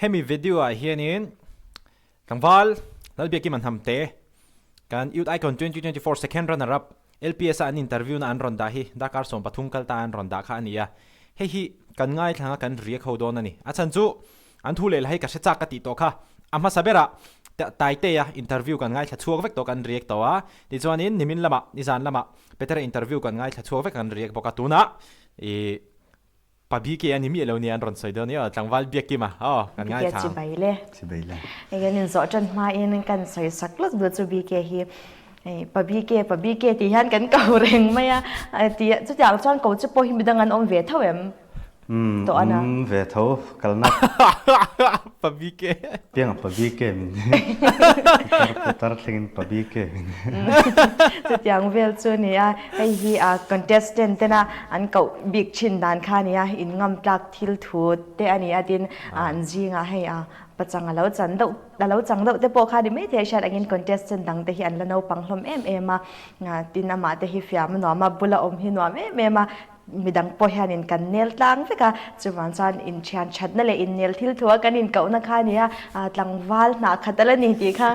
Hemi video ah hianin tlangval Lalbiakima Hnamte kan Youth Icon 2024 second runner up LPS a an interview na an rawn dah hi darkar 13 kal ta an rawn dah kha a ni a. Hei hi kan ngaithlang a kan riak ho dawn a ni. A chhan chu an thu leh la hei ka hre chak ka tih tawh kha. A hmasa berah Taitea interview kan ngaithla chhuak vek tawh kan riak tawh a. Tichuanin nimin lamah nizan lamah Petera interview kan ngaithla chhuak vek kan riak bawk a. Tunah ih Pa BK a ni miah lo nia an rawn sawi dawn i aw, tlangval Biakkima aw kan BK ngaithla ang. Chibai le. Chibai le. Hei kan inzawh tan hmain kan sawi sak lawk duh chu BK hi hei Pa BK Pa BK tih hian kan ko reng mai a ti chutiang chuan ko chu pawh hi midang an awm ve tho em? Umm Tawh ana. awm ve tho kalna. Pa BK. Pianga Pa BK min tar putar thlengin Pa BK min. Chutiang vel chu a ni a, hei hi a contestant tena an koh bik thin dan kha a ni a, in ngam tlak thil thu te a ni a tin an zingah hei a pachang a lo chan deuh a lo chang deuh te pawh kha a ni maithei a hriat angin contestant dang te hi an la naupang hlawm em em a, tin amah te hi fiam a nuam a, bula awm hi nuam em em a. Midang pawh hianin kan nel tlang vek a, chuvang chuan inthian thatna leh innel thil thu a kan inkohna kha a ni a, tlangval hnah khat a la ni tih kha,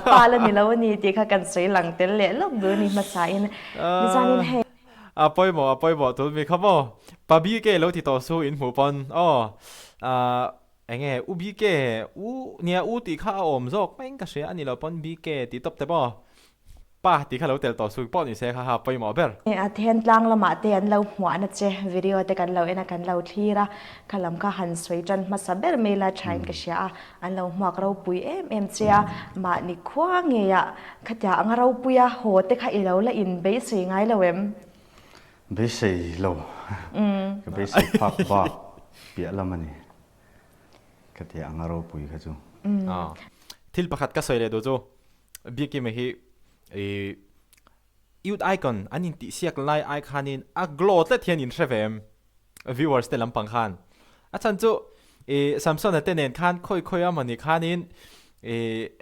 pa la ni lo a ni tih kha kan sawi lang tel leh lawk duh a ni hmasain. Tichuanin hei. A pawimawh, a pawimawh tun mi kha maw? Pa BK lo ti tawh su in hmuh pawn aw. Enge U BK, U nia U tih kha a awm zawk mai in ka hria a ni lo pawn BK tih tawp te maw? Pa tih kha lo tel tawh suk pawh ni se kha ha pawimawh ber. A then tlang lamah te an lo hmuahna che video te kan lo en a kan lo thlir a, kha lam kha han sawi tan hmasa ber mai la thain ka hria a, an lo hmuak ropui em em che a, mahni khua ngeiah khatia anga ropuia haw te kha i lo la in beisei ngai lo em? Beisei lo, ka beisei phak bak piah lam a ni. Ka ti ang a ropui kha chu. Thil pakhat ka sawi leh duh chu Biakima hi i Youth Icon an intihsiak lai ai khanin a glow tlat hian in hre ve em? Viewers te lampang khan. A chhan chu i Samsona te nen khan khawi khawi a mawni khanin i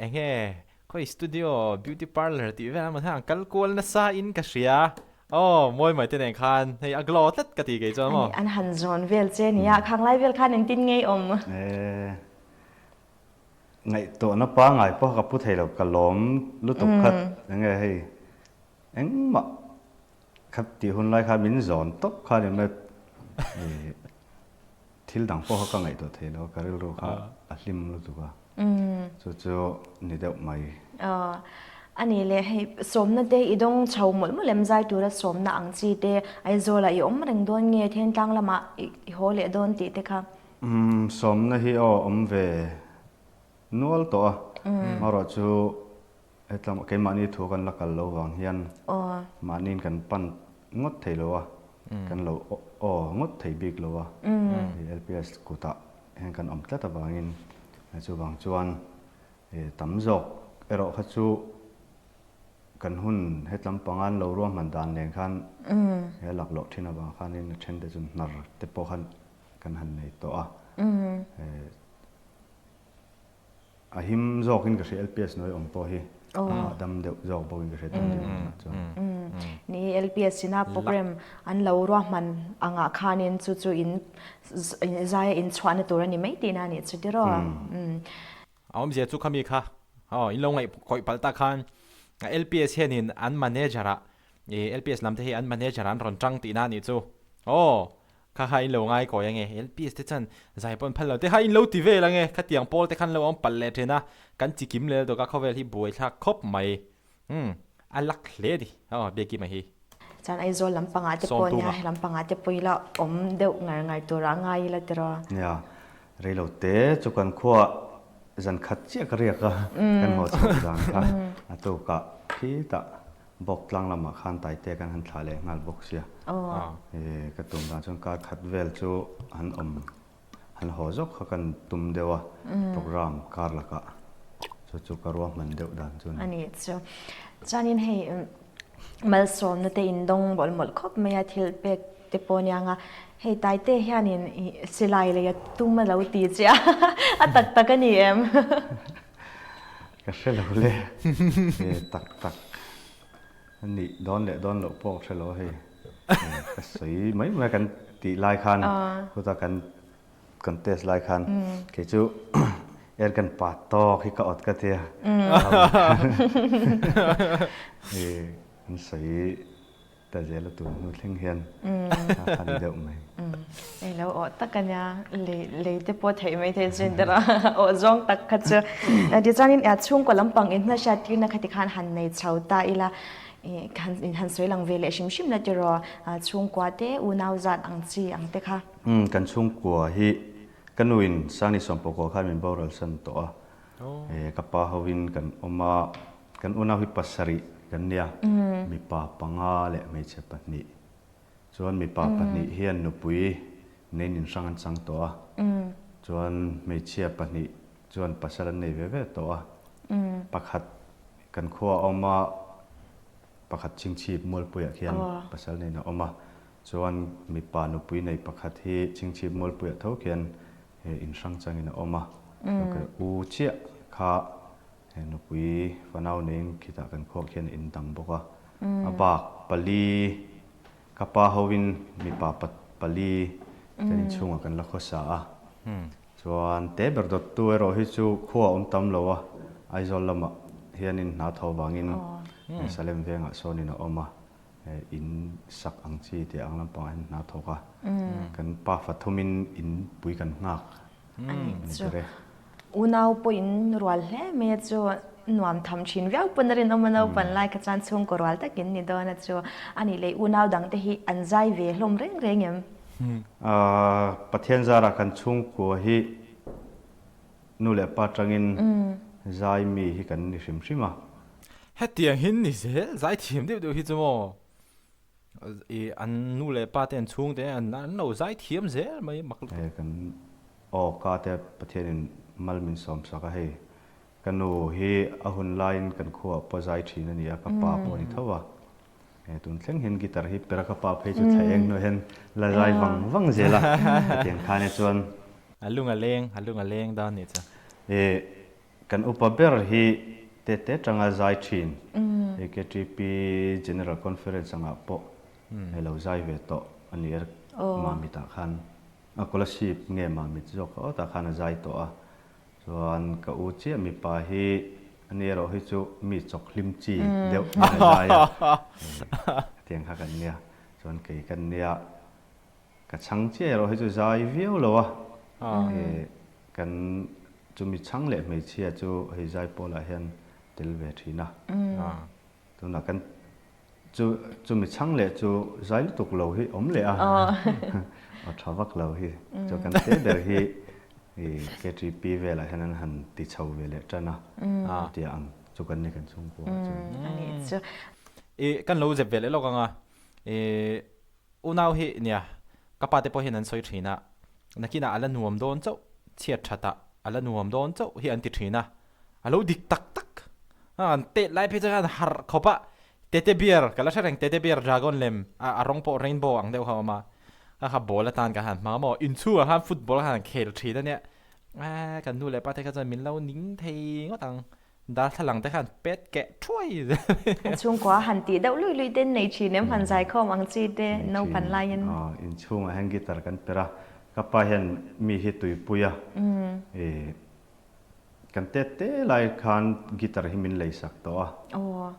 enge Khawi studio, beauty parlour tih vel emaw hian an kal kual nasa in ka hria. Aw, mawi mai te nen khan hei a glow tlat ka ti kei chuan maw. Ani an han zawn vel che nia, khang lai vel khan engtin ngei awm? E, ngaihtuahna pangai pawh ka pu thei lo, ka lawm lutuk khat enge hei engmah kha tih hun lai khan min zawn tawp kha ni mai e. Thil dang pawh kha ka ngaihtuah thei lo, ka rilru kha a hlim lutuk a, chu chu ni deuh mai. Aw, a ni le, hei sawmna te i dawng chho mawlh mawlh em, zai tura sawmna ang chi te Aizawlah i awm reng dawn nge Thentlang lamah i haw leh dawn tih te kha? Umm, sawmna hi aw awm ve nual tawh a, amaherawh chu Hetlam keimahni thu kan la kal lo vang hian mahniin kan pan ngawt thei lo a, kan lo aw ngawt thei bik lo a, hei LPS kutah hian kan awm tlat avangin chuvang chuan tam zawk erawh kha chu kan hun hetlam pangan lo ruahman dan nen khan he laklawh thin avang khanin a then te chu hnar te pawh khan kan han nei tawh a. A him zawkin ka hria LPS hnuai awm pawh hi a hahdam deuh zawk bawkin ka hria tun ding hunah chuan. Ni LPS ina program an lo ruahman angah khanin chu chu in zaia in chhuahna tur a ni mai tihna a nih chu tiraw? A awmzia chu khami kha aw in lo ngaih kawih palh tak khan LPS hianin an manager ah LPS lam te hi an manager ah an rawn tang tihna a nih chu aw Kha kha in lo ngai kawi ange, LPS te chuan zai pawh an phal lo te kha in lo ti vel ange, khatiang pawl te khan lo awm palh leh thin a, kan chi kim lel dawk a khawvel hi buai thlak khawp mai. Umm a lak hle a ni aw Biakima hi. Chuan Aizawl lampangah te pawh nia, he lampangah te pawh ila awm deuh ngar ngar turah ngai ila tiraw. Nia, reilo te chu kan khuaah zan khat chiah ka riak a, kan haw chhoh zan kha a tukah khitah Bawk tlang lamah khan Taite kan han thlah leh nghal bawk sia. Ka tum dan chuan kar khat vel chu han awm han haw zawk kha kan tum deuh a, program kar lakah chu chu ka ruahman deuh dan chu a ni. A ni chu. Chuanin hei malsawmna te in dawng mawlh mawlh khawp mai a thil pek te pawh aniang a, hei Taite hianin silai lei a tum a lo ti che a, a tak tak a ni em? Ka hre lo le, e tak tak a nih dawn leh dawn loh pawh ka hre lo a hei, ka sawi mai mai kan tih lai khan khutah kan. contest lai khan kei chu airgun pa tawk hi ka awt ka tia. An sawi ta zel a tun hnu thleng hian a kha ni deuh mai. Ei lo awh tak a nia, lei lei te pawh theih mai thei chin te rawh awh zawng tak kha chu. Tichuanin chhungkaw lampang in hna hriat tirna kha tikhan han nei chho ta ila han in han sawi lang ve leh hrim hrim la tiraw chhungkua te unau zat ang chi ang te kha. Umm kan chhungkua hi ka nu in Sangni Sawmpawkua khan min boral san tawh a, ka pa hovin kan awm a, Kan unau hi pasarih kan nia, mipa panga leh hmeichhe pahnih. Chuan mipa pahnih hian nupui neiin inhrang an chang tawh a, chuan hmeichhia pahnih chuan pasal an nei ve ve tawh a. Pakhat kan khua a awm a, pakhat Chingchhip Mualpuiah khian pasal neiin a awm a, chuan mipa nupui nei pakhat hi Chingchhip Mualpuiah tho khian inhrang changin a awm a, u chiah kha He nupui fanau neiin khitah kan khuak hian in dang bawk a, a bak pali ka pa hovin mipa pali kan inchhungah kan la khawsa a, chuan te ber dawttu erawh hi chu khua a awm tam lo a, Aizawl lamah hianin hna tho vangin Salem vengah sawnin a awm a, in sak ang chi tih ang lampangah hian hna thawk a, kan pafa thumin in pui kan nghak. A nih chu. Unau pawh in rual hle mai a chu nuam tham thin viau pawn a rinawm a naupan lai kha chuan chhungkaw rual takin ni dawn a chu. A nih leh unau dang te hi an zai ve hlawm reng reng em? Pathian zarah kan chhungkua hi nu leh pa tangin zai mi hi kan ni hrim hrim a. Hetiang hi ni zel zai thiam deuh deuh hi chu maw? I an nu leh pa te an chhung te an an lo zai thiam zel mai mak lutuk. Hei kan aw ka te Pathianin mal min sawm sak a hei ka nu hi a hun laiin kan khuaah pawh zai thin a ni a ka pa pawh a ni tho a tun thleng hian guitar hi per a ka pa phei chu thla eng hnuah hian la zai vang vang zel a hetiang khan hi chuan A lung a leng a lung a leng dawn nih chu. I Kan upa ber hi tete tanga zai thin, AKTP General Conference angah pawh hei lo zai ve tawh a ni a, Mamit ah khan a Kolasib nge Mamit zawk kha awtah khan a zai tawh a, chuan ka u chiah mipa hi a ni erawh hi chu mi chawk hlim chi deuh a zai a, hetiang kha kan nia, chuan kei kan nia Ka chhang chiah erawh hi chu zai viau lo a, kan chumi chhang leh hmeichhia chu hei zai pawlah hian tel ve thin a. Tunah kan chu chumi chhang leh chu zai lutuk lo hi awm leh a, aw tha vak lo hi. Chuan kan te ber hi KTP velah hian an han ti chho ve leh tan a, chutia ang chu kan ni kan chhungkua chuan. I kan lo zep ve leh lawk ang a, i Unau hi nia, ka pa te pawh hian an sawi thin a, nakinah a la nuam dawn chauh, chhiat that ah a la nuam dawn chauh hi an ti thin a, a lo dik tak tak a, an tet lai phei chuan an harh khawp a, tete bear ka la hre reng, tete bear dragon lem a a rawng pawh rainbow ang deuh kha a awm a, kha kha ball atan ka han hmang a maw, inchhungah khan football khan an khel thin a nia, eee kan nu leh pa te kha chuan min lo ning thei ngawt ang. Darthlalang te khan pet keh thuai zel. A chhungkua han tih deuh lui lui te nei thin em han zaikhawm ang chi te naupan laiin. Aw inchhungah hian guitar kan perh a, ka pa hian mi hi tuipui a, i kan tet te lai khan guitar hi min lei sak tawh a,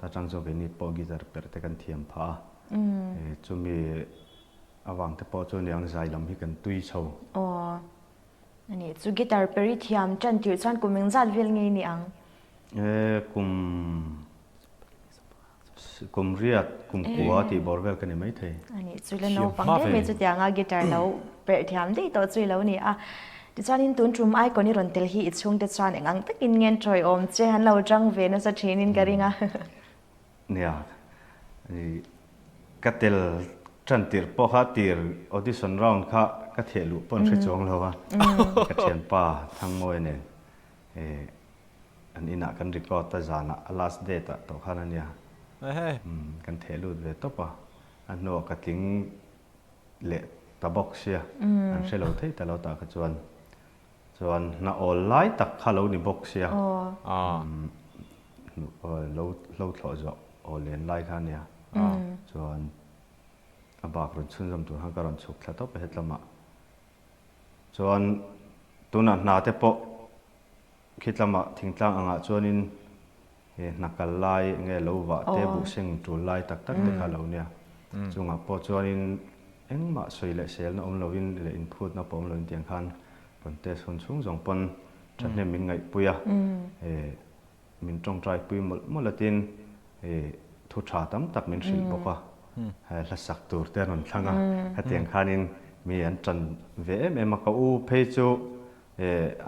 ta chang chuan keini pawh guitar perh te kan thiam phah a, chumi avang te pawh chu aniang zai lam hi kan tui chho. A nih chu guitar per i thiam tan tirh chuan kum engzat vel nge i nih ang? E, kum kum riat, kum kua tih bawr vel ka ni maithei. A nih chu le naupang hle mai chutianga guitar lo perh thiam daih tawh chu i lo ni a. Tichuanin tun tum icon i rawn tel hi i chhungte chuan eng ang takin nge an tawiawm che an lo tang ve nasa thinin ka ring a. Nia, ka tel tan tirh pawh kha tir audition round kha ka theh luh pawn hre chuang lo a, ka thianpa Thangmawia nen an inah kan record a zanah a last date ah tawh khan a nia, kan theh lut ve tawp a, a hnuah ka tling leh ta bawk sia, an hre lo thei ta lo tah kha chuan. Chuan hna awl lai tak kha lo ni bawk sia. Lo hlo thlawh zawh aw len lai kha ania. Chuan a bak rawn chhunzawm tur khan ka rawn chhuk thla tawp a hetlamah. Chuan. Tunah hna te pawh khitlama thingtlang angah chuanin hna kal lai nge lo vah te buh seng tul lai tak tak te kha lo nia. Chungah pawh chuanin engmah sawi leh selna awm lovin leh inphutna pawh awm lovin tiang khan contest hun chhung zawng pawn thahnem min ngaihpui a. Min tawngtai pui mawlh mawlh a tin thu tha tam tak min hrilh bawk a, hla sak tur te an rawn thlang a, hetiang khanin mi an tan ve em em a, ka u phei chu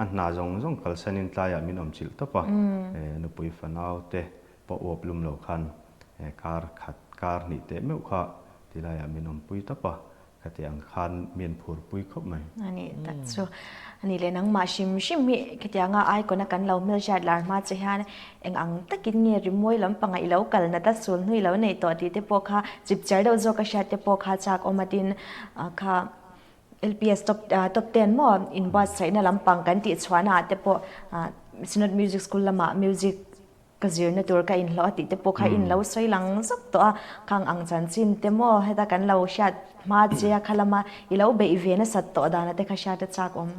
a hna zawng zawng kalsanin tlaiah min awm chilh tawp a, nupui fanau te pawh uap lum lo khan kar khat kar hnih teh meuh kha tilaiah min awmpui tawp a, Khati ang khan mi an phur pui khawp mai. A nih tak chu. A nih leh nangmah hrim hrim hi khatianga icon a kan lo hmelhriat lar hma che hian eng ang takin nge rimawi lampanga i lo kal nat a sul hnu i lo neih tawh tih te pawh kha chipchiar deuh zawk a hriat te pawh kha chak awm a tin kha LPS top top ten maw inbuatsaihna lampang kan tih chhuahna ah te pawh Synod Music School lamah music Ka zirna tur ka inhlawh a tih te pawh kha in lo sawi lang zauh tawh a, khang ang chanchin te maw heta kan lo hriat hma che a kha lama i lo beih ve nasat tawh dana te kha hriat a chak awm.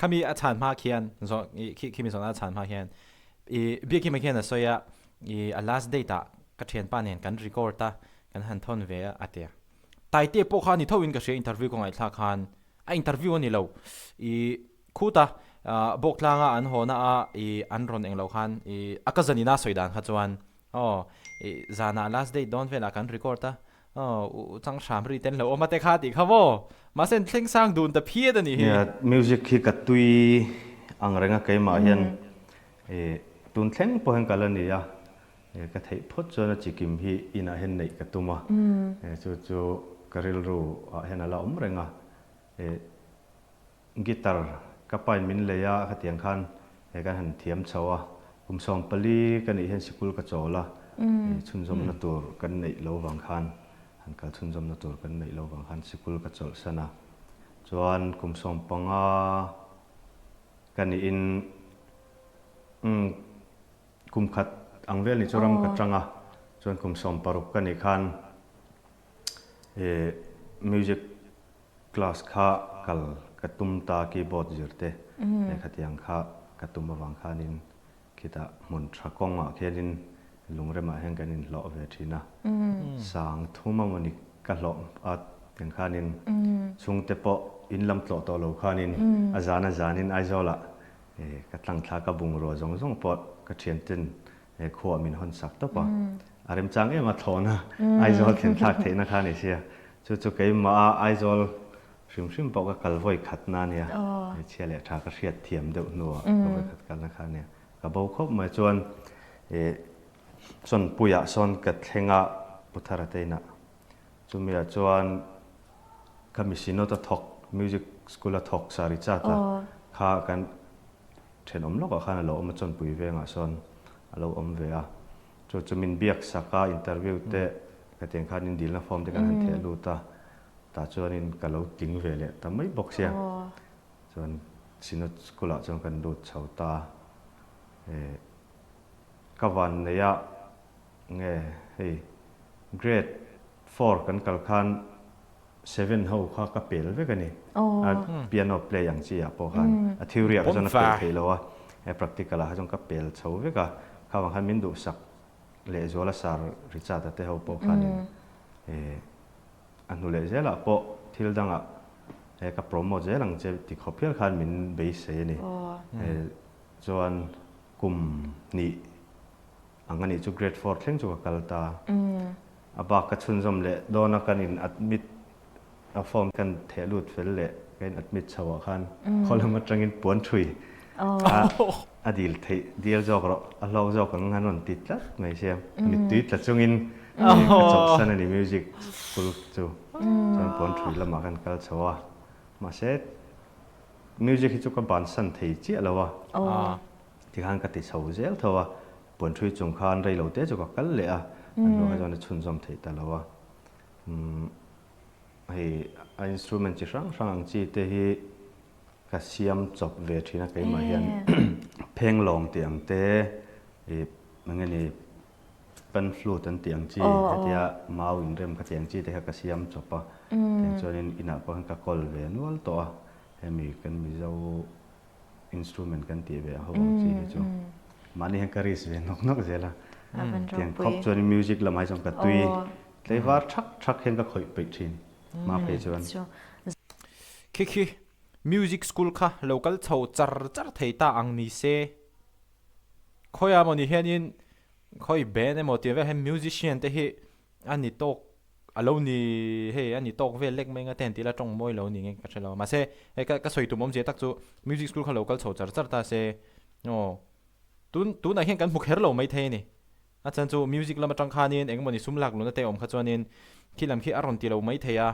Khami a chhan hma khian zawh i khi khimi zawhna a chhan hma khian i Biakima khian a sawi a i a last date ah ka thianpa nen kan record a kan han thawn ve a a ti a. Taite pawh kha ni tho in ka hria interview ka ngaihthlak khan a interview a ni lo i Khuta Bawktlanga an haw na a i an rawn eng loh khan i a ka zanin a sawi dan kha chuan aw i zanah last date dawn velah kan record a aw u chang hram ri ten lo awm a te kha tih kha maw mahse an thleng sang dun ta phiat a nih hi. Nia music hi ka tui ang reng a keimah hian i tun thleng pawh hian ka la ni a ka theih phawt chuan a chikim hi inah hian neih ka tum a chu chu ka rilru ah hian a la awm reng a i Guitar ka pain min lei a, khatiang khan he kan han thiam chho a, kum 14 ka nih hian sikul ka chawl a, chhunzawmna tur kan neih lo vang khan, han kal chhunzawmna tur kan neih lo vang khan sikul ka chawlhsan a, chuan kum 15 ka nihin umm kum khat ang vel ni chu ram ka tang a, chuan kum 16 ka nih khan music Class kha kal ka tum ta keyboard zir te lehkhatiang kha ka tum avang khanin khitah hmun tha kawngah khianin lungremah hian kan inhlawh ve thin a, sang thum a mawni ka hlawh a tiang khanin chhungte pawh in lam tlawh tawh lo khanin a zan a zanin Aizawlah ka tlangthla ka bungrua zawng zawng pawh ka thianten He khuaah min hawn sak tawp a, a remchang em a thlawhna Aizawl thlen thlak theihna kha a ni sia. Chu chu keimah a Aizawl hrim hrim pawh ka kal vawi khatna a nia, hmeichhia leh tha ka hriat thiam deuh hnuah ka vawi khat kalna kha a nia. Ka bo khawp mai chuan ih Chawnpuiah sawn ka thleng a Pu Thara te inah. Chumiah chuan ka Missinot a thawk, Music School a thawk Sarichata kha kan Thenawm lawkah khan a lo awm a, Chawnpui vengah sawn a lo awm ve a. Chu chu min biak sak a, interview te ka tiang khan in dilna form te kan han theh lut a, tah chuanin ka lo tling ve leh ta mai bawk sia. Chuan Synod School ah chuan kan lut chho ta a, ka vanneih a nge hei grade four kan kal khan Seven ho kha ka pel vek a ni. A piano play ang chi ah pawh khan a theory ah kha chuan a pel theih lo a, he practical ah kha chuan ka pel chho vek a, kha vang khan min duhsak lehzual a Sir Richard a te ho pawh khanin a hnu leh zel ah pawh thil dangah he ka promote zel ang che ti khawp hial khan min beisei a ni. Chuan kum hnih ang a nih chu grade four thleng chu ka kal ta. A bak ka chhunzawm leh dawn a kan in admit a form kan theh lut fel leh ka in admit chho ah khan khaw lam atangin puan thui a a dil theih dil zawk rawh a hlawk zawk ang an rawn ti tlat mai sia mittui tla chungin ka chawlhsan a ni music school chu chuan puan thui lamah kan kal chho a mahse music hi chu ka bansan thei chiah lo a tikhan ka ti chho zel tho a. Puanṭhui chung khan rei lo te chu ka kal leh a, a hnuah kha chuan a chhunzawm theih ta lo a. Umm hei a instrument chi hrang hrang ang chi te hi ka siam chawp ve thin a keimah hian phenglawng tih ang te ih eng nge ni pan flute an tih ang chi hetia mau inrem kha tih ang chi te kha ka siam chawp a, tiang chuanin inah pawh hian ka kawl ve nual tawh a. Hemi kan Mizo instrument kan tih ve ho ang chi hi chu mahni hian ka risk ve nawk nawk zel a. Tiang khawp chuan music lamah hi chuan ka tui tlaivar thak thak hian ka khawih peih thin hma phei chuan. Khi khi music school kha lo kal chho char char thei ta ang ni se. Khawiah maw ni hianin khawi band emaw tih vel hian musician te hi a ni tawk a lo ni hei a ni tawk vel lek mai nga te han tih la tawng mawi lo ni nge ka hre lo mahse hei ka ka sawi tum awmzia tak chu music school kha lo kal chho char char ta se aw tun tunah hian kan hmu kher lo maithei a ni a chhan chu music lam atang khanin eng emawni sum lak luna te awm kha chuanin khi lam khi a rawn ti lo maithei a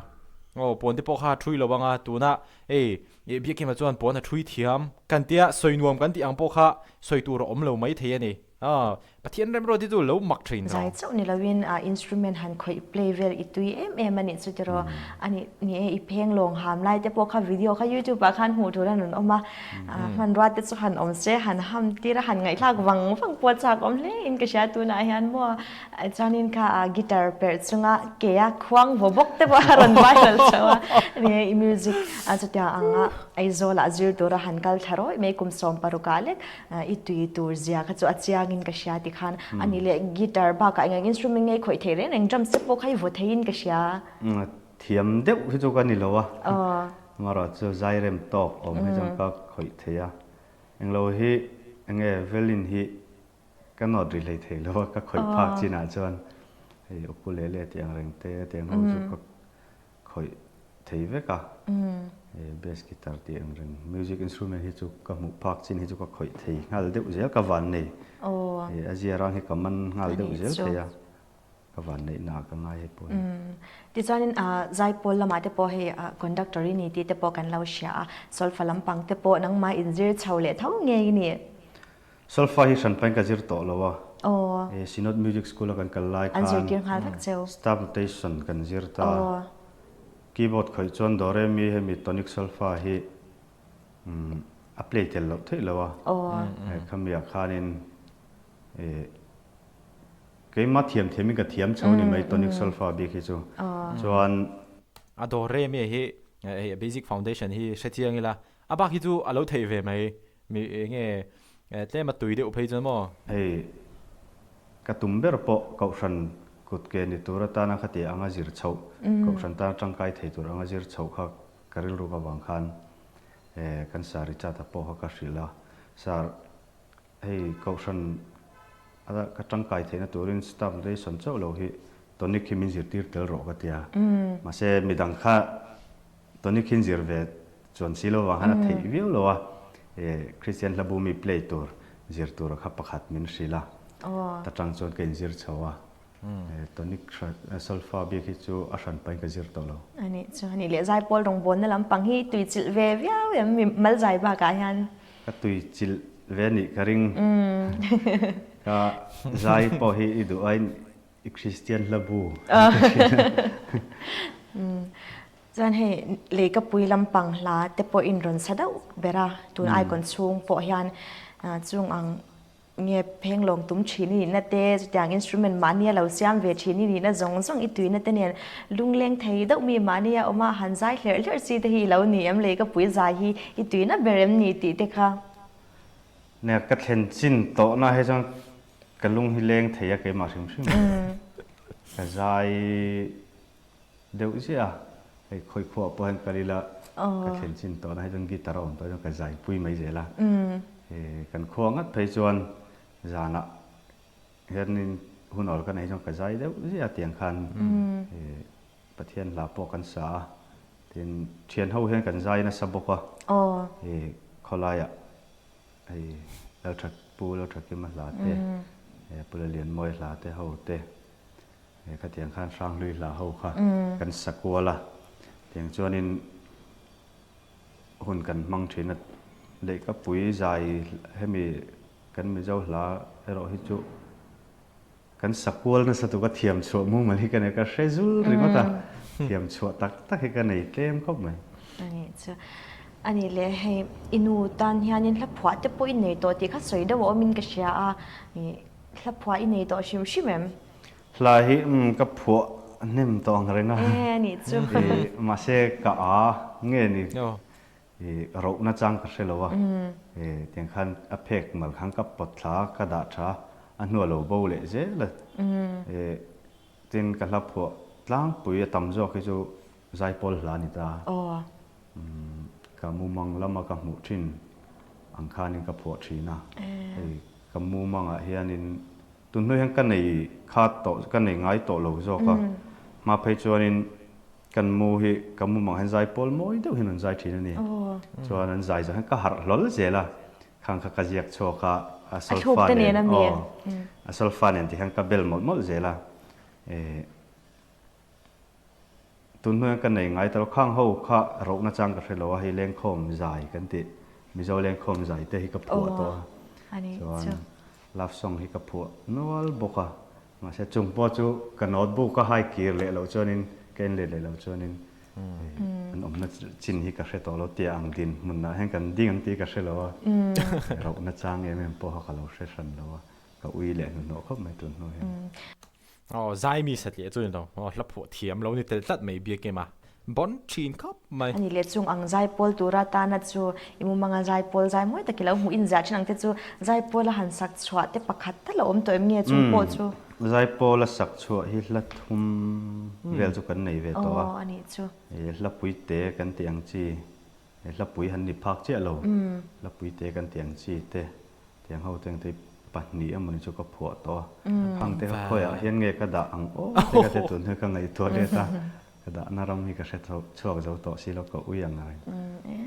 aw pawn te pawh kha a thui lo ang a tunah hei ih biakima chuan pawn a thui thiam kan tia sawi nuam kan tih ang pawh kha sawi tur a awm lo maithei a ni. Aw, Pathian remruat hi chu lo mak thin rawh. Zai chauh ni loin a instrument han khawih play vel i tui em em a nih chu tiraw. A nih ni e i pheng lawng ham lai te pawh kha video kha youtube ah khan hmuh tur a rawn awm a. Hmanrua te chu han awm se han ham tir a han ngaihthlak vang vang pawh a chak awm hle in ka hria tunah hian maw. Chuanin kha guitar perh chunga ke a khuang vaw bawk te pawh a rawn viral chho a. Ni e i music chutiang anga Aizawl ah zir tura han kal thla rawih mai kum 16 ah lek. I tui tur zia kha chu a chiangin ka hria ti khan a ni leh guitar bakah eng eng instrument nge i khawih thei reng reng drums te pawh kha i vaw theiin ka hria. Thiam deuh hi chu ka ni lo a, amaherawh chu zai rem tawk awm hi chuan ka khawih thei a, englo hi enge violin hi ka nawt ri hlei thei lo a ka khawih phak chinah chuan hei ukulele tih ang reng te tiang ho chu ka khawih thei vek a, bass guitar tih ang reng music instrument hi chu ka hmuh phak chin hi chu ka khawih thei nghal deuh zel ka van nei a zia rang hi ka man nghal deuh zel thei a ka van neih na ka ngai hei pawh hi. Tichuanin zaipawl lamah te pawh hei conductor i ni tih te pawh kan lo hria a, solfa lampang te pawh nangmah inzir chho leh tho ngei i ni. Solfa hi hranpain ka zir tawh lo a, Synod Music School a kan kal lai khan staff notation kan zir ta a, keyboard khawih chuan Do Re Mi hemi tonic solfa hi a play tel loh theih lo a, khamiah khanin keimah thiam thiamin ka thiam chho ni mai tonic solfa bik hi chu chuan. A Do Re Mi hi basic foundation hi hrechiang ila a bak hi chu a lo theih ve mai. Mi enge tlem a tui deuh phei chuan maw? Hei ka tum ber pawh Kohhran kut ke ni tur atana khati anga zir chhoh, Kohhran tana tangkai thei tur anga zir chhoh kha ka rilruk avang khan kan Sir Richard-a pawh kha ka hrilh a, Sir, hei Kohhran a ka tangkai theihna turin staff relation chauh lo hi tonic hi min zirtir tel rawh ka ti a, mahse midang kha Tonic hi zir ve chuan si lo vang khan a theih viau lo a, Christian hlabu mi play tur zir tur kha pakhat min hrilh a, ta tang chuan ka inzir chho a, tonic solfa bik hi chu a hran pahin ka zir tawh lo. A nih chu, a nih leh zaipawl rawngbawlna lampang hi tui chilh ve viau em mi mal zai bakah hian? Ka tui chilh ve nih ka ring, ka zai pawh hi i duh aiin i Christian hlabu Chuan hei leikapui lampang hla te pawh in rawn sa deuh ber a, tun icon chhung pawh hian chung ang nge phenglawng tum thin i nihna te, chutiang instrument mahni a lo siam ve thin i nihna zawng zawng i tuina te nen lungleng thei deuh mi mahni a awm a, han zai hlerh hlerh chi te hi i lo ni em, leikapui zai hi i tuina ber em ni tih te kha. Nia ka thlen chin tawhna hi chuan ka lung hi leng thei a keimah hrim hrim a, ka zai deuh ziah a, hei khawi khuaah pawh hian kal ila ka thlen chin tawhna hi chuan guitar a awm tawh chuan ka zai pui mai zel a, kan khua ngat phei chuan zanah hianin hun awl ka neih chuan ka zai deuh ziah a tiang khan Pathian hla pawh kan sa a, tin thian ho hian kan zai nasa bawk a, khawlaiah hei Lalthat Pu Lalthakima hla te, Pu Lalianmawia hla te ho te, Khatiang khan Hranghlui hla ho kha kan sa kual a, tiang chuanin hun kan hmang thin a, lehkapui zai hemi kan Mizo hla erawh hi chu kan sa kual nasa tuk a, thiam chhuah mumal hi ka nei, ka hre zul ringawt a, thiam chhuah tak tak hi ka nei tlem khawp mai. A nih chu. A nih leh hei i nu tan hianin hla phuah te pawh i nei tawh tih kha sawi deuh a awmin ka hria a, Hla phuah i nei tawh hrim hrim em? Hla hi umm ka phuah hnem tawh ang reng a. E nih chu. Mahse ka a nge ni. Rohna chang ka hre lo a, tiang khan a phek mal khan ka pawt thla a, ka dah tha a, a hnuah lo bo leh zel a. Tin, ka hla phuah tlangpui a tam zawk hi chu Zaipawl hla a ni ta. Ka mumang lama ka hmuh thin ang khanin ka phuah thin a, hei ka mumangah hianin tun hnu hian ka nei khat tawh, ka nei ngai tawh lo zawk a, hma phei chuanin Kan mu hi ka mumang hian zai pawl mawi deuh hian an zai thin a ni. Chuan an zai zawh hian ka harh hlawl zel a, khang kha ka ziak chhuak a, a solfa nen aw, a solfa nen tikhan ka bel mawlh mawlh zel a. Tun hnuaiah ka nei ngai ta lo, khang ho kha rohna chang ka hre lo a, hei lengkhawm zai kan tih, Mizo lengkhawm zai te hi ka phuah tawh a, chuan love song hi ka phuah nual bawk a. Mahse chung pawh chu ka notebook a hai kir leh loh chuanin ka en let leh loh chuanin an awmna chin hi ka hre tawh lo tia ang din hmunah hian kan ding ang tih ka hre lo a, rohna chang em em pawha ka lo hre hran lo a, ka ui leh hnuhnawh khawp mai tun hnu hian. Aw zai mi satliah chu ni lo, aw hla phuah thiam lo ni tel tlat mai biak em a. Bon thin khawp mai. A ni leh chung ang zaipawl tura tana chu i mumanga zaipawl zai mawi tak i lo hmuh inziah thin ang te chu zaipawl a han sak chhuah te pakhat tal a awm tawh em nge chung pawh chu? Zaipawl a sak chhuah hi hla thum vel chu kan nei ve tawh a. Aw a nih chu. Hla puite kan tih ang chi, hla pui han ni phak chiah lo, hla puite kan tih ang chi te Tiang ho te engte pahnih emawni chu ka phuah tawh a, khang te kha khawiah hian nge ka dah ang aw te ka ti tun hi ka ngaihtuah let a, ka dahna ram hi ka hre chhuak zo tawh si lo ka ui ang reng.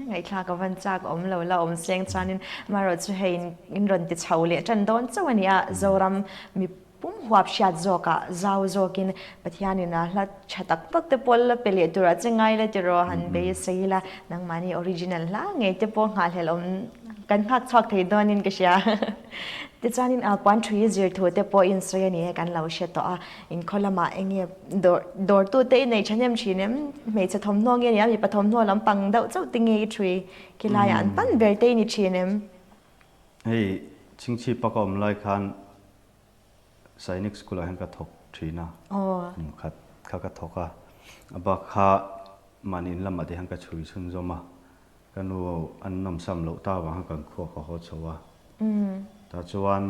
Ngaihthlak a van chak awm lo la awm seng chuanin amaherawh chu hei in rawn ti chho leh tan dawn chauh a ni a, Zoram mi Pum huap hriat zawkah zau zawkin Pathianin a hla tha tak tak te pawh la pe leh turah che ngai la tiraw han beisei ila nangmahni original hla ngei te pawh nghahhlelh awm kan nghak chhuak thei dawnin ka hria. Tichuanin a puan thui zir thu te pawh in sawi a ni e kan lo hre tawh a, inkhaw lamah eng nge dawr dawrtu te i nei thahnem thin em? Hmeichhe thawmhnaw nge ni a mipa thawmhnaw lampang deuh chauh te nge i thui khilaiah an pan ber te i ni thin em? Hei chhingchhip a ka awm lai khan Sainik School ah hian ka thawk thin a, kum khat kha ka thawk a, a bak kha mahni in lamah te hian ka chhui chhunzawm a, ka nu an nawmsam loh ta avang khan kan khua ka haw chho a, tah chuan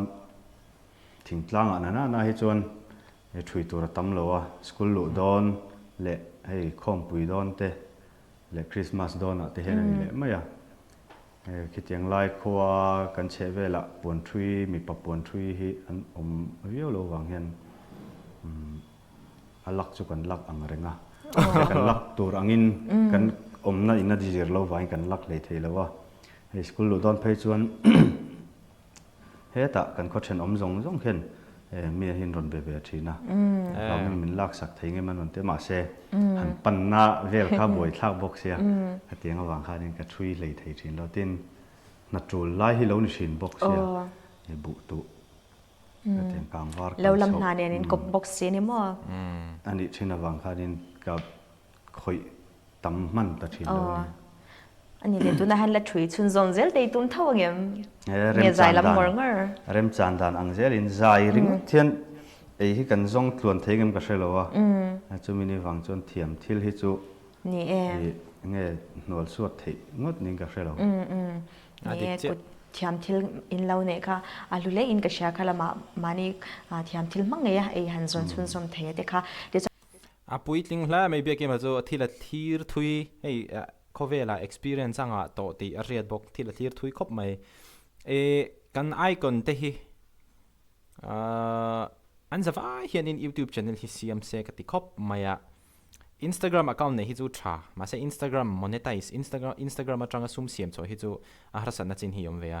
thingtlang ah nana na hi chuan thui tur a tam lo a, school luh dawn leh hei khawmpui dawn te leh Christmas dawn ah te hian a ni leh mai a. Khitiang lai khua kan chheh velah puanthui, mipa puanthui hi an awm viau lo vang hian a lak chu kan lak ang reng a. Kan lak tur angin kan awmna in a zir lo vangin kan lak hlei thei lo a. Hei school luh dawn phei chuan Hetah kan khaw thenawm zawng zawng hian mi an rawn be ve thin a, hlauhna min laksak thei ngem an rawn ti a, mahse han panna vel kha buaithlak bawk sia, hetiang avang khanin ka thui hlei thei thin lo, tin hna tul lai hi lo ni thin bawk sia, buh tuh hetiang kangvar kal chhoh. Lo lam hna nen in kawp bawk si ni maw? A nih thin avang khanin ka khawih tam hman ta thin lo a ni. A ni leh tunah hian la thui chhun zawn zel te i tum tho ang em? Nge zai lam ngawr ngawr? Remchan dan ang zelin zai ringawt hian ei hi kan zawng tluan thei ngem ka hre lo a, chumi ni vang chuan thiam thil hi chu Ni e. Nge hnual suat theih ngawt niin ka hre lo. Ni e, kut thiam thil in lo neih kha a hlu hle in ka hria kha lamah mahni thiam thil hmang ngei a ei han zawn chhun zawm thei a te kha. A puitling hle mai Biakima chu thil a thlir thui, hei khawvelah experience a ngah tawh tih a hriat bawk, thil a thlir thui khawp mai. E kan icon te hi an za vai hianin youtube channel hi siam se ka ti khawp mai a, Instagram account neih hi chu tha, mahse Instagram monetize, Instagram Instagram atanga sum siam chhuah hi chu a harsatna chin hi awm ve a.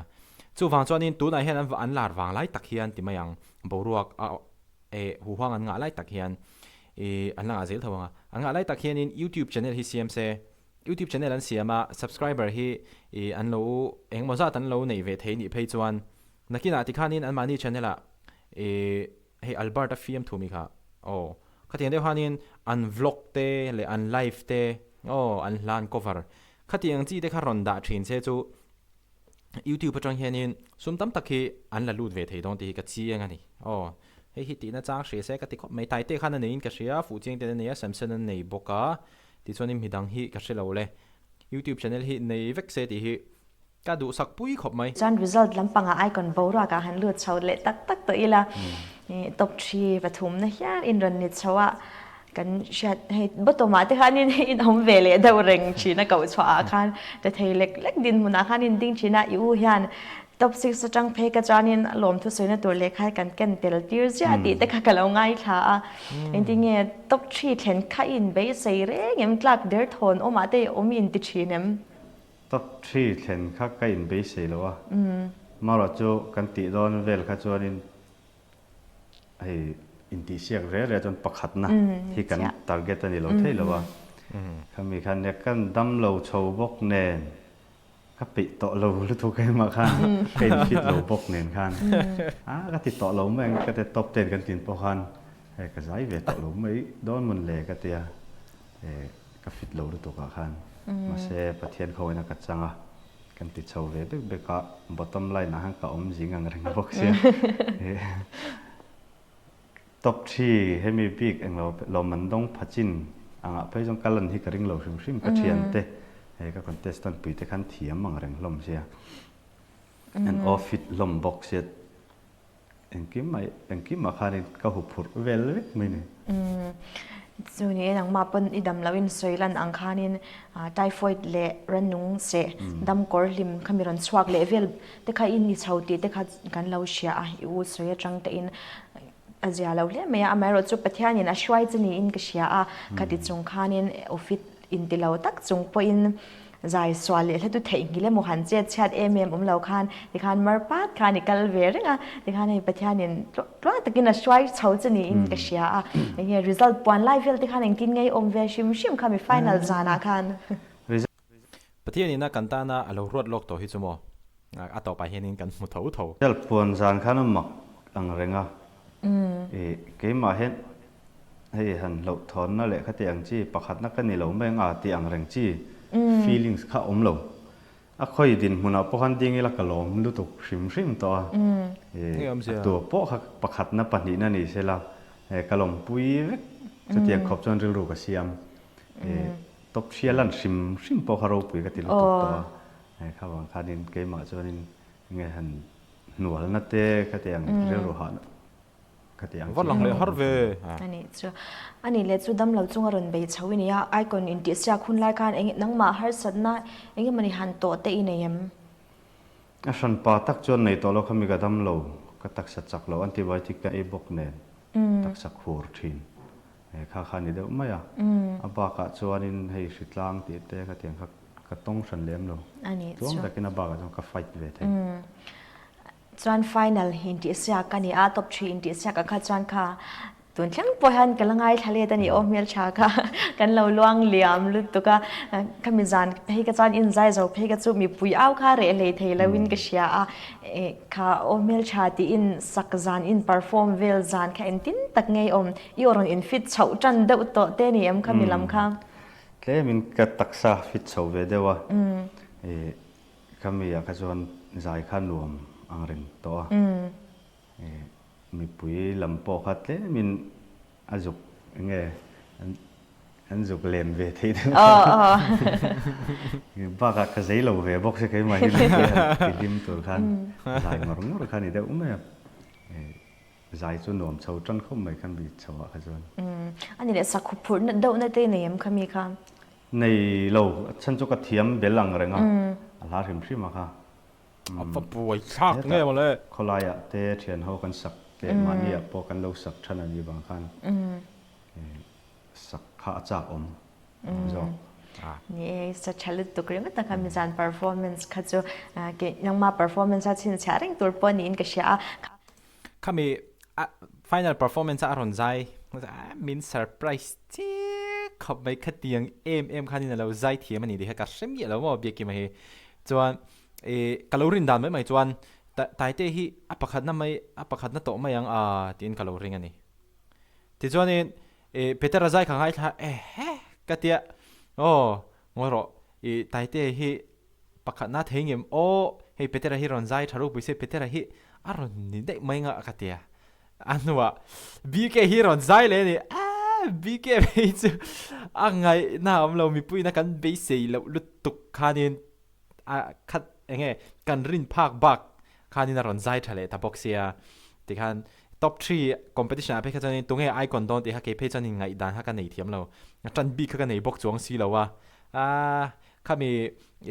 Chuvang chuanin tunah hian an lar vang lai tak hian ti mai ang boruak a Eh, huhuang an ngah lai tak hian ih an la ngah zel tho ang a. An ngah lai tak hianin YouTube channel hi siam se, YouTube channel an siam a, subscriber hi ih an lo engemaw zat an lo neih ve thei nih phei chuan nakinah tikhanin anmahni channel ah ih hei Albert a fiam thu mi kha aw khatiang deuh khanin an vlog te leh an live te aw an hla an cover khatiang chi te kha rawn dah thin se chu YouTube atang hianin sum tam tak hi an la lut ve thei dawn tih hi ka chiang a ni. Aw, hei hi tihna chang hria se ka ti khawp mai. Taite khan a neiin ka hria, Fuhchiang ten a nei a, Samson a nei bawk a, tichuanin midang hi ka hre lo le. YouTube channel hi nei vek se tih hi ka duhsak pui khawp mai. Chuan result lampangah icon boruak ah han lut chho leh tak tak tawh ila top thi pathumna hial in rawn ni chho a, kan hriat hei bottom ah te khan in in awm ve leh deuh reng thin a koh chhuah ah khan ta thei lek lek dinhmun ah khan in ding thin a, i u hian top six atang phei ka chuanin lawmthu sawina tur lehkha kan ken tel tir ziah tih te kha ka lo ngaithla a, engtin nge top thi thlen kha i inbeisei reng em tlak derthawn awmah te i awm i inti thin em? Top thi thlen kha ka inbeisei lo a, marawh chu kan tih dawn vel kha chuanin hei intihsiak re re chuan pakhatna hi kan target a ni lo thei lo a, khami khan nia kan dam lo chho bawk nen ka peih tawh lo lutuk engmah khan ka infit lo bawk nen khan a ka ti tawh lo mai ang ka ti top ten kan tin pawh khan hei ka zai ve tawh lo mai dawn mawn le ka tia ka fit lo lutuk ah khan mahse Pathian khawngin a ka chang a kan ti chho ve bek bek a bottom line ah khan ka awm zing ang reng bawk sia top thi hemi bik englo lawmman dawng pha chin angah phei chuan ka lan hi ka ring lo hrim hrim ka thian te he ka contestant pui te khan thiam ang reng hlawm sia an aw fit hlawm bawk sia Engkim mai, engkim ah khanin ka hu phurh vel vek mai ni. Umm, chu ni e, nangmah pawn i dam loin sawi lan ang khanin typhoid leh rannung seh dam kawr hlim kha mi rawn chhuak leh vel te kha i ni chho tih te kha kan lo hria a, i u sawi atang te in a zia lo hle mai a, amaherawhchu chu Pathianin a hruai che niin ka hria a, khati chung khanin office inti lo tak chung pawhin zai sual leh hla tu theihnghilh emaw han chet chhiat em em awm lo khan tikhan mar pat khan i kal ve reng a, tikhan hei Pathianin tluang takin a hruai chho che niin ka hria a, enge result puan lai vel te khan engtin nge i awm ve hrim hrim kha mi final zanah khan. Pathianin a kan tana a lo ruat lawk tawh hi chu maw A tawpah hianin kan hmu tho tho. Result puan zan khan a mak ang reng a, i keimah hian hei han hlauhthawnna leh khati ang chi pakhatna ka ni lo mai ang a tih ang reng chi feelings kha a awm lo. A khawi dinhmunah pawh khan ding ila ka lawm lutuk hrim hrim tawh a, i a tur pawh kha pakhatna pahnihna ni sela ka lawmpui vek chutiang khawp chuan rilru ka siam. I top hria lan hrim hrim pawh kha ropui ka ti lutuk tawh a. Hei kha vang khanin keimah chuanin nge han hnualna te ka ti ang rilru hahna ka ti ang Va lang leh har ve. A nih chu. A nih leh chu damlo chunga rawn bei chho i nia, icon intihsiak hun lai khan eng nangmah harsatna eng emawni han tawh te i nei em? A hranpa tak chuan nei tawh lo kha mi ka damlo, ka taksa chak lo antibiotic ka ei bawk nen taksa khur thin. He kha kha a ni deuh mai a. A bakah chuanin hei hritlang tih te ka tiang kha ka tawng hran lem lo. Tluang takin a bakah chuan ka fight ve thei. Chuan final intihsiak a ni a, top thi intihsiak ah kha chuan kha tun thleng pawh hian ka la ngaithla let a ni aw hmeltha kha kan lo luang liam lutuk a. Khami zan phei ka chuan inzai zo phei ka chu mipui au kha reh hlei thei lo in ka hria a. Kha aw hmeltha tiin sak zan in perform vel zan kha engtin tak ngei awm I aw rawn in fit chhoh tan deuh tawh te ni em kha mi lam kha? Tlemin ka taksa fit chho ve deuh a, i khami ah kha chuan zai kha nuam ang reng tawh a, i mipui lam pawh kha tlemin a zuk enge an zuk lem ve thei deuh a, bakah ka zei lo ve bawk se keimah hi mipui han ti hlim tur khan zai ngawr ngawr kha ni deuh mai a. Zai chu nuam chho tan khawp mai khan bi chho ah kha chuan. Umm a ni leh sakhu phurh na deuh na te nei em kha mi kha? Nei lo, a chhan chu ka thiam bel ang reng a, a hla hrim hrim a kha. A va buai thlak nge maw le. Khawlai ah te thian ho kan sak leh mahni ah pawh kan lo sak than a nih vang khan sak kha a chak awm zawk. Ni e, sa tha lutuk ringawt a kha mizan performance kha chu nangma performance a chhinchhiah reng tur pawh niin ka hria a. Khami a final performance a a rawn zai min surprise chiah khawp mai khatiang em em khanin a lo zai thiam a ni tih kha ka hre miah lo maw Biakima hi. Chuan ih ka lo rin dan mai mai chuan Taite hi a pakhatna mai a pakhatna tawh mai ang a tiin ka lo ring a ni. Tichuanin ih Petera zai kha ngaithla ehe ka tia aw ngawi rawh ih Taite hi Pakhatna thei ngem aw, hei Petera hi rawn zai tha ropui se Petera hi a rawn ni daih mai nga ka tia. A hnuah BK hi rawn zai leh a ni, aah! BK phei chu a ngaihna a awm lo, mipuiin a kan beisei loh lutuk khanin a khat eng nge kan rin phak bak khanin a rawn zai tha leh ta bawk sia. Tikhan top three competition ah phei kha chuanin tunge icon dawn tih kha kei phei chuanin ngaihdan kha ka nei thiam lo, a tan bik kha ka nei bawk chuang si lo a. Aaa khami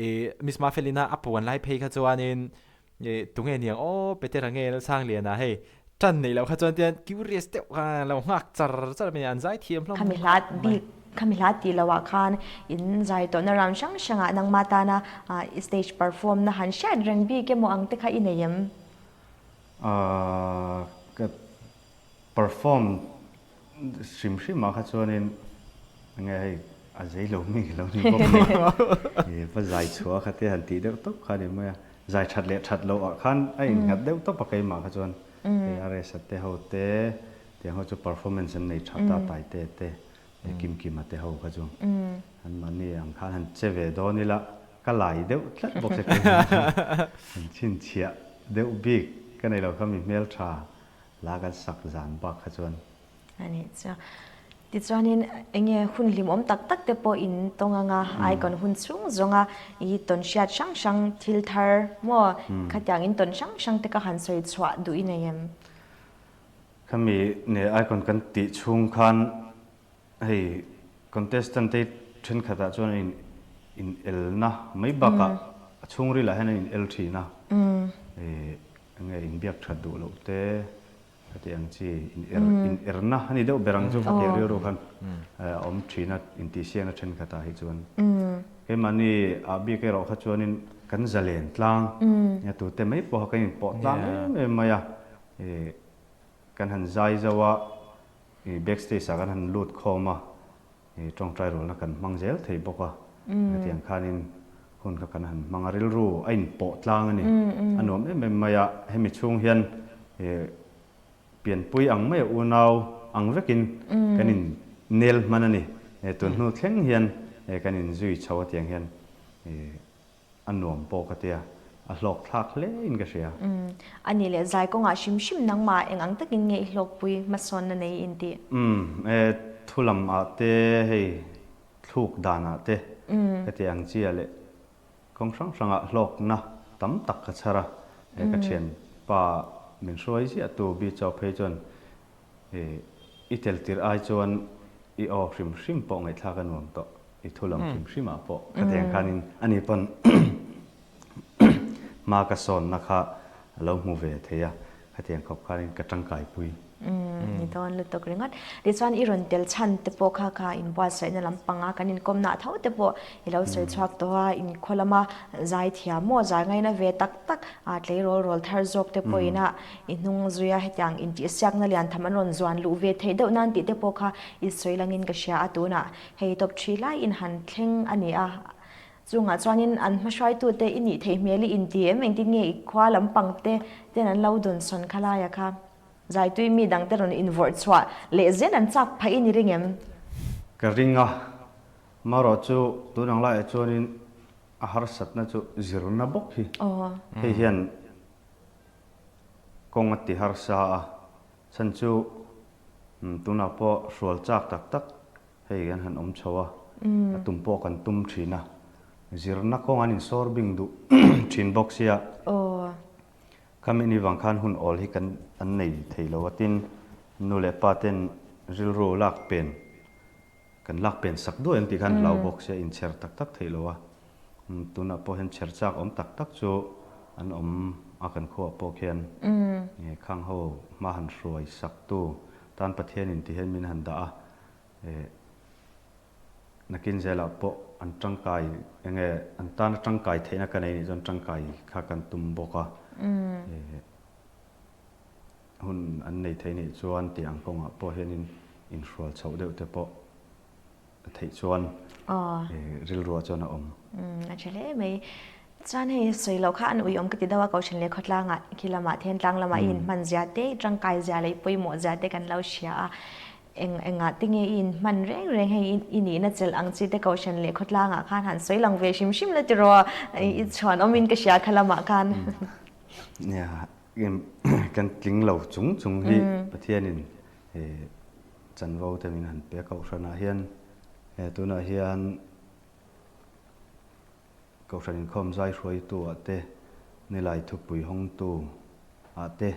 ih Miss Mafelina a puan lai phei kha chuanin Ih tunge niang aw Petera nge Lalsangliana hei tan neih loh kha chuan tian curious deuh kha lo nghak char char mai an zai thiam hlawm Khami hla bik khami hla tih loh ah khan in zai tawhna round hrang hrang ah nangmah tana i stage perform na han hriat reng bik emaw ang te kha i nei em? Ahh ka perform Hrim hrim ah kha chuanin enge hei a zei lo mi lo ni bawk nen i va zai chhuah kha te han tih deuh tawp kha a ni mai a, zai that leh that loh ah khan a innghat deuh tawp a keimah kha chuan hei a rest a te ho te tiang ho chu performance an nei tha ta tai te te kim kim a te ho kha chu an mahni ang khan han che ve dawn ila ka lai deuh tlat bawk se keimah khan han chhinchhiah deuh bik ka nei lo kha mi hmeltha Hla kan sak zan bak kha chuan. A nih chu. Tichuanin enge hun hlimawm tak tak te pawh in tawng anga icon hun chhung zawnga i tawn hriat hrang hrang thil thar maw khatiang in tawn hrang hrang te ka han sawi chhuah duh i nei em? Khami ne icon kan tih chhung khan hei contestant te thenkhatah chuan in in elna mai bakah a chhungril ah hian an in el thin a. Enge inbiak that duh loh te ka tih ang chi in er in erna a ni deuh ber ang chu ka tih rilru khan a awm thin a intihsiakna thenkhatah hi chuan keimahni ah bik erawh kha chuanin kan zalen tlang nia tute mai pawha kan inpawh tlang em em mai a ih kan han zai zo a ih backstage ah kan han lut khawm a I tawngtai rualna kan hmang zel thei bawk a, hetiang khanin hun kha kan han hmang a, rilru a inpawh tlang a ni. A nuam em em mai a, hemi chhung hian pianpui ang maia unau ang vekin kan in nel hman a ni. Tun hnu thleng hian kan inzui chho a tiang hian A nuam pawh ka tia, a hlawk thlak hle in ka hria. Umm, a nih leh zai kawngah hrim hrim nangmah eng ang takin nge i hlawkpui hmasawnna nei in tih? Umm, e, thu lam ah te hei thluk dan ah te ka ti ang chi ah leh kawng hrang hrang ah hlawkna tam tak ka chhar a, he ka thianpa min hruai ziah tu Bi Chaw phei chuan e, i tel tirh ai chuan i aw hrim hrim pawh ngaihthlak a nuam tawh. I thu lam hrim hrim ah pawh ka teng khanin ani pawn hma ka sawnna kha a lo hmu ve thei a, khatiang khawp khanin ka tangkai pui. Umm ni dawn lutuk ringawt. Tichuan i rawn tel chhan te pawh kha kha inbuatsaihna lampanga kan inkawmna tho te pawh i lo sawi chhuak tawh a, inkhaw lama zai thiam maw zai ngaina ve tak tak a tleirawl rawl thar zawk te pawhin a i hnung zuia hetiang intihsiakna lian tham an rawn zuan luh ve theih deuh nan tih te pawh kha i sawi langin ka hria a tunah Hei tawp ṭhi laiin han thleng a ni a, chungah chuanin an hmahruaitute i nih theih hmel i inti em? Engtin nge i khua lampang te ten an lo dawnsawn kha laia kha zaitui mi dangte rawn invawrh chhuah leh zel an chak phah i ni ring em? Ka ring a, marawh chu tun ang laiah chuanin a harsatna chu zirna bawk hi hei hian kawng a ti harsa a, chhan chu tunah pawh hrual chak tak tak Hei kan han awm chho a, a tum pawh kan tum thin a, zirna kawng an insawr bing duh thin bawk sia. Khami ni vang khan hun awl hi kan an nei thei lo a, tin nu leh pa ten rilru lak pen kan lak pen sak duai ang tih khan hlau bawk sia, inchher tak tak theih lo a, tunah pawh hian chher chak awm tak tak chu an awm a kan khuaah pawh khian khang ho hma han hruai sak tu tan Pathianin ti hian min han dah a. Eh, nakin zelah pawh an tangkai, enge an tana tangkai theihna ka nei nih chuan tangkai kha kan tum bawk a. Eh, hun an nei thei nih chuan tih ang kawngah pawh hianin inhrual chhoh deuh te pawh a theih chuan rilruah chuan a awm. A tha hle mai. Chuan hei sawi loh kha an uiawm ka ti deuh a, Kohhran leh khawtlangah khi lamah Thentlang lamah i inhman zia te, i tangkai zia leh i pawimawh zia te kan lo hria a. Eng engah te nge i inhman reng reng hei i nihna chelh ang chi te Kohhran leh khawtlangah khan han sawi lang ve hrim hrim la tiraw i chhuan awmin ka hria kha lamah khan. Nia, kan tling lo chung chung hi Pathianin. Chanvo te min han pe a Kohhranah hian tunah hian Kohhran inkhawm zai hruaitu ah te, Nilai thupui hawngtu ah te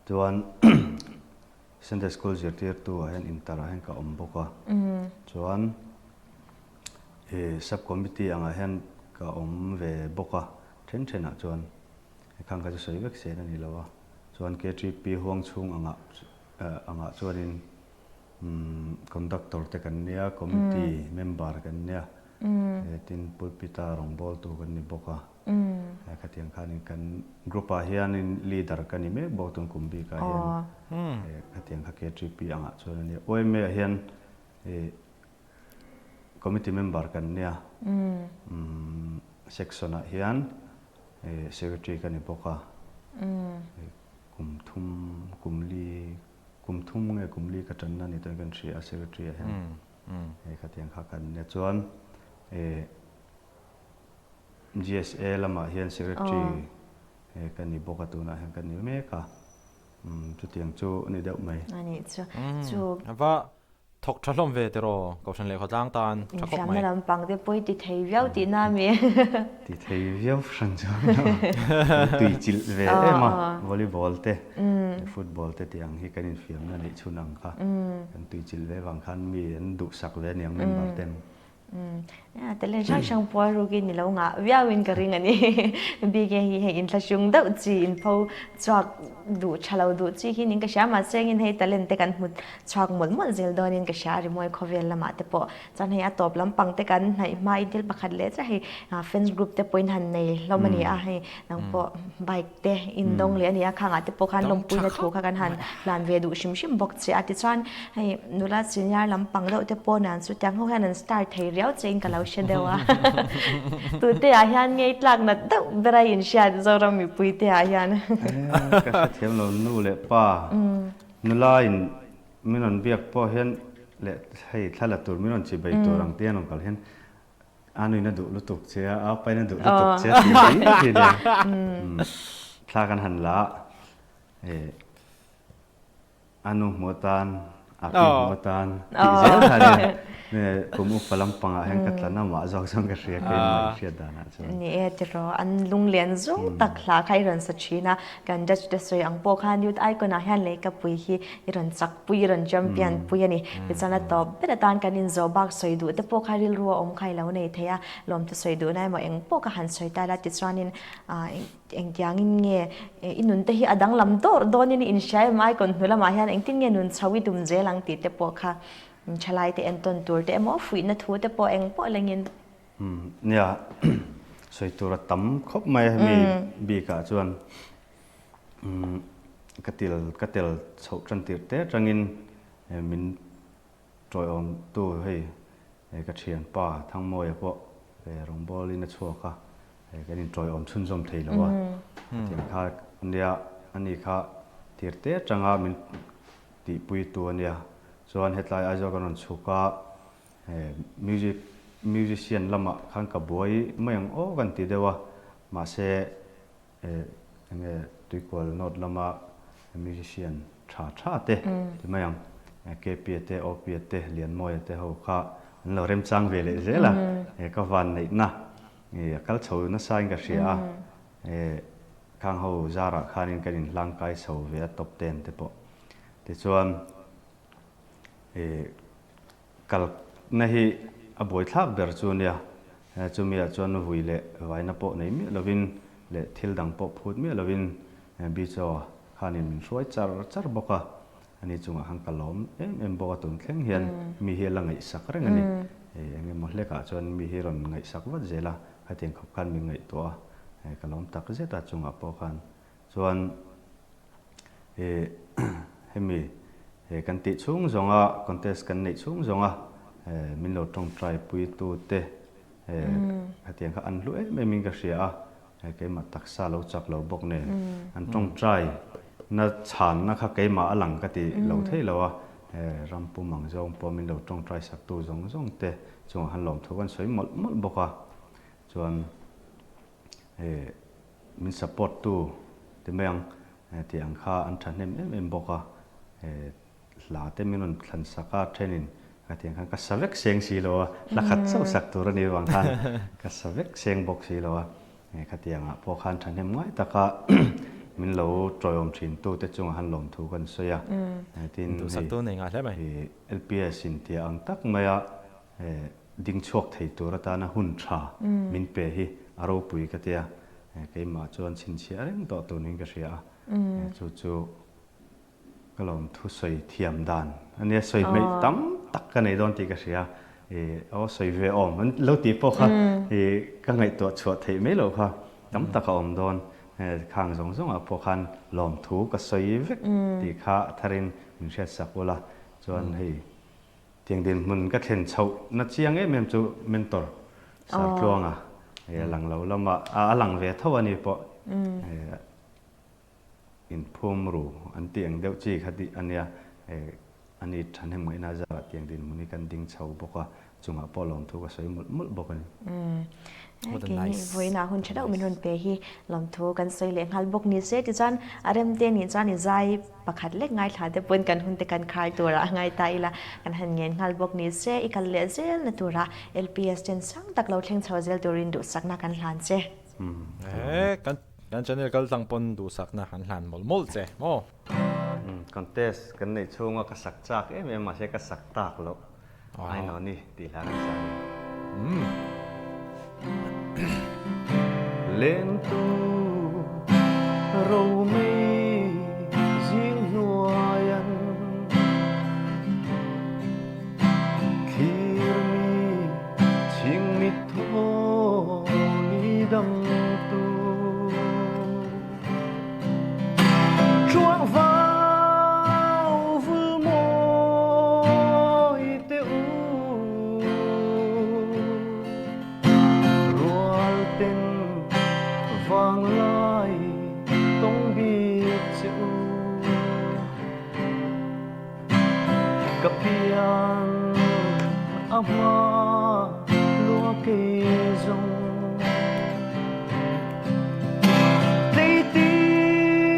chuan Sunday School zirtirtu ah hian intar ah hian ka awm bawk a. Chuan Sub Committee angah hian ka awm ve bawk a, then thenah chuan khang kha chu sawi vek sen a ni lo a. Chuan KTP huang chhung angah angah chuanin conductor te kan nia, committee member kan nia, tin pulpit-a rawngbawltu kan ni bawk a. Khatiang khanin kan group-ah hianin leader ka ni mek bawk tun kum bikah hian khatiang kha KTP angah chuan a nia. OMA-ah hian committee member kan nia, section-ah hian secretary ka ni bawk a. Kum thum, kum li, kum thum nge kum li ka tanna ni chuan kan hria a secretary ah hian hei khatiang kha kan nia chuan eh GSA lamah hian secretary ka ni bawk a tunah hian ka ni mek a chutiang chu a ni deuh mai. A nih chu. Chu. Va Thawk tha hlawm ve tiraw Kohhran leh khawtlang tan tha khawp mai. Infiamna lampang te pawh i ti thei viau tihna a mi? Ti thei viau hran chuan lo. Kan tui chilh ve em a, volleyball te, football te tih ang hi kan infiamna neih chhun ang kha. Kan tui chilh ve vang khan mi an duhsak ve aniang member ten. Talent hrang hrang pual rukin i lo ngah viauin ka ring a ni. BK hi hei inthlahrung deuh chi, inpho chhuak duh tha lo duh chi hi niin ka hria. Mahse engin hei talent te kan hmu chhuak mawlh mawlh zel dawnin ka hria a rimawi khawvel lamah te pawh. Chuan hei a tawp lampang te kan hnaih hmain thil pakhat leh chiah hei fans group te pawhin han nei hlawm a ni a, hei nang pawh bike te in dawng leh a ni a, khangah te pawh khan lawmpuina thu kha kan han hlan ve duh hrim hrim bawk che a. Tichuan hei nula senior lampang deuh te pawh nan chu tiang ho hian an star thei riau che in ka lo hre deuh a. Tute ah hian ngei tlak nat deuh ber a inhriat Zoram mipui te ah hian. Ka hrethiam lo nu leh pa nula in min rawn biak pawh hian leh hei thla la tur min rawn chi bei tur ang te an rawn kal hian A nuin a duh lutuk che a, a pain a duh lutuk che a tih mai hi nia. Thla kan han la a, a nu hmuh atan, a pi hmuh atan tih zel kha nia. Kum upa lampangah hian ka tlan a, mah zawk chuan ka hria keimah i hriat danah chuan. Ni e tiraw, an lunglen zung tak hla kha i rawn sa thin a, kan judge te sawi ang pawh khan Youth Icon ah hian Leikapui hi i rawn chak pui i rawn champion pui a ni. Tichuan a tawp ber atan kan inzawh bak sawi duh te pawh kha rilru a awm kha i lo nei thei a, lawmthu sawi duhna emaw eng pawh ka han sawi ta la tichuanin engtiangin nge i nun te hi a danglam dawr dawnin i inhria em icon hnu lamah hian engtin nge nun chho i tum zel ang tih te pawh kha thalai te entawn tur te emaw fuihna thu te pawh eng pawh lengin. Nia sawi tur a tam khawp mai a hemi bikah chuan. Ka til ka tel chhoh tan tirh te atangin min tawiawmtu hei ka thianpa Thangmawia pawh rawngbawlin a chhuak a, kan intawiawm chhunzawm thei lo a, hetiang kha ania ani kha tir te atanga min tihpuitu ania. Chuan hetlai Aizawl kan rawn chhuk a, music musician lamah khan ka buai mai ang aw kan ti deuh a, mahse Enge Tuikual North lama musician tha tha te ti mai ang, KP-a te, OP-a te, Lianmawia te ho kha an lo remchang ve leh zel a, ka van neihna a kal chho nasa in ka hria a, khang ho zarah khanin kan inhlangkai chho ve a top ten te pawh. Tichuan Kalna hi a buaithlak ber chu nia, chumiah chuan vui leh vaina pawh nei miah lovin leh thil dang pawh phut miah lovin Bicho khanin min hruai char char bawk a, ani chungah khan ka lawm em em bawk a, tun thleng hian mi hi a la ngaihsak reng a ni. Eng emaw hlekah chuan mi hi rawn ngaihsak vat zel a, khatiang khawp khan min ngaihtuah a, ka lawm tak zet a chungah pawh khan Chuan ih hemi he kan tih chhung zawnga contest kan neih chhung zawnga min lo tawngtai puitu te hetiang kha an hlu em em in ka hria a, keimah taksa lo chak lo bawk nen an tawngtai na chhanna kha keimah a lang ka ti lo thei lo a, ram pum ang zawng pawh min lo tawngtai saktu zawng zawng te chungah khan lawmthu kan sawi mawlh mawlh bawk a, chuan ih Min support tu ti mai ang tih ang kha an thahnem em em bawk a. Hla te min rawn thlan sak a, thenin ka tiang khan ka sa vek seng si lo a, hla khat chauh sak tur a nih vang khan ka sa vek seng bawk si lo a, khatiangah pawh khan thahnem ngai taka min lo tawiawm thin tu te chungah han lawmthu kan sawi a, tin hei LPS in tia ang tak maia ding chhuak thei tur atana hun tha min pe hi a ropui ka tia, keimah chuan chhinchhiah reng tawh tur niin ka hria a, chu chu Ka lawm thu sawi thiam dan a nia, sawi hmeih tam tak ka nei dawn tih ka hria. Ih aw sawi ve awm an lo tih pawh kha ih ka ngaihtuah chhuah theih mai loh kha tam tak a awm dawn. Khang zawng zawngah pawh khan lawmthu ka sawi vek tih kha a tharin min hriat sak ula chuan hei tiang dinhmun ka thlen chhoh na chiang em em chu mentor Sartluanga a lang lo lamah a lang ve tho a ni pawh. Inphum ru an tih ang deuh chi kha tih a nia. A ni thahnem ngaihna zarah tiang dinhmun hi kan ding chho bawk a, chungah pawh lawmthu ka sawi mawlh mawlh bawk a ni. Keini vawiinah hun tha deuh min rawn pe hi lawmthu kan sawi leh nghal bawk ni se. Tichuan a remte nih chuan i zai pakhat lek ngaithla te pawn kan hun te kan khar turah a ngai ta ila, kan han ngen nghal bawk ni se. I kal leh zel na turah LPS ten sang tak lo thleng chho zel turin duhsakna kan hlan che. Kan kan channel kal tlang pawn duhsakna an hlan mawlh mawlh che maw? Contest kan neih chhunga ka sak chak em em mahse ka sak tak loh I know ni tih hla kan sa ni. Lentu romei zing hnuaian thlir mi chhingmit Thaw ni dam tu Chuang vau vul mawi te u Rual ten vang lai tawng bik che u Ka pian a hma lua kei zawng Tleitir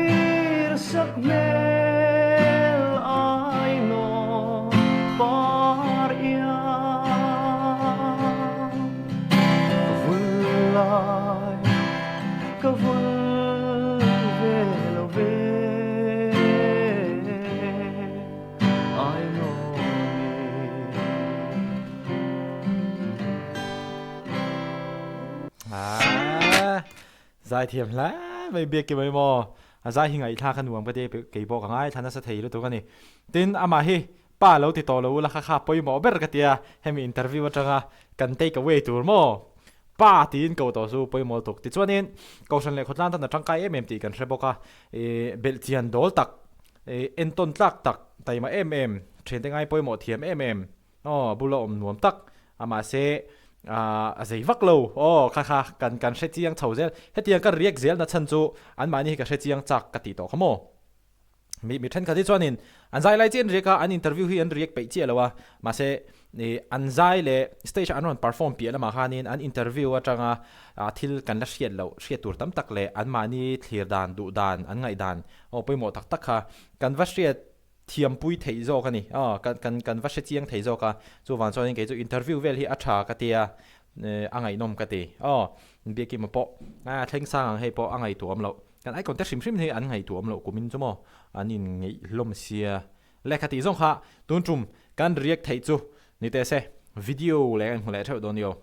sak hmel ai naw par iang Vul lai ka vul ve lo ve. Zaithiam hle mai biak ki mai maw a zai hi ngaihthlak a nuam ka ti kei pawh ka ngaithla nasa thei lutuk a ni tin amah hi pa lo ti tawh lo ula kha kha pawimawh ber ka tia hemi interview atanga kan take away tur maw pa tiin ko tawh chu pawimawh lutuk tichuanin kohhran leh khawtlang tan a tangkai em em tih kan hre bawk a ih belhchian dawl tak Entawn tlak tak, taima em em, thiante ngai pawimawh thiam em em, aw bula awm nuam tak, a mahse a zei vak lo, aw kha kha kan kan hre chiang chho zel, hetiang ka react zel na chhan chu anmahni hi ka hre chiang chak ka tih tawh kha maw. Mi mi thenkhat hi chuanin an zai lai chiah an react a, an interview hi an react peih chiah lo a, mahse Ih an zai leh stage ah an rawn perform piah lamah khanin an interview atanga thil kan la hriat loh hriat tur tam tak leh anmahni thlir dan duh dan an ngaih dan aw pawimawh tak tak kha kan va hriat thiampui theih zawk a ni aw kan kan kan va hre chiang thei zawk a chuvang chuanin kei chu interview vel hi a tha ka tia a ngaihnawm ka ti aw Biakima pawh a thleng sang ang hei pawh a ngaihtuah awm loh kan icon te hrim hrim hi an ngaihtuah awm loh kumin chu maw an inngeih hlawm sia. Lehkha tih zawng kha tun tum kan react theih chu ni teh se, video leh kan hmu leh theuh dawn ni aw.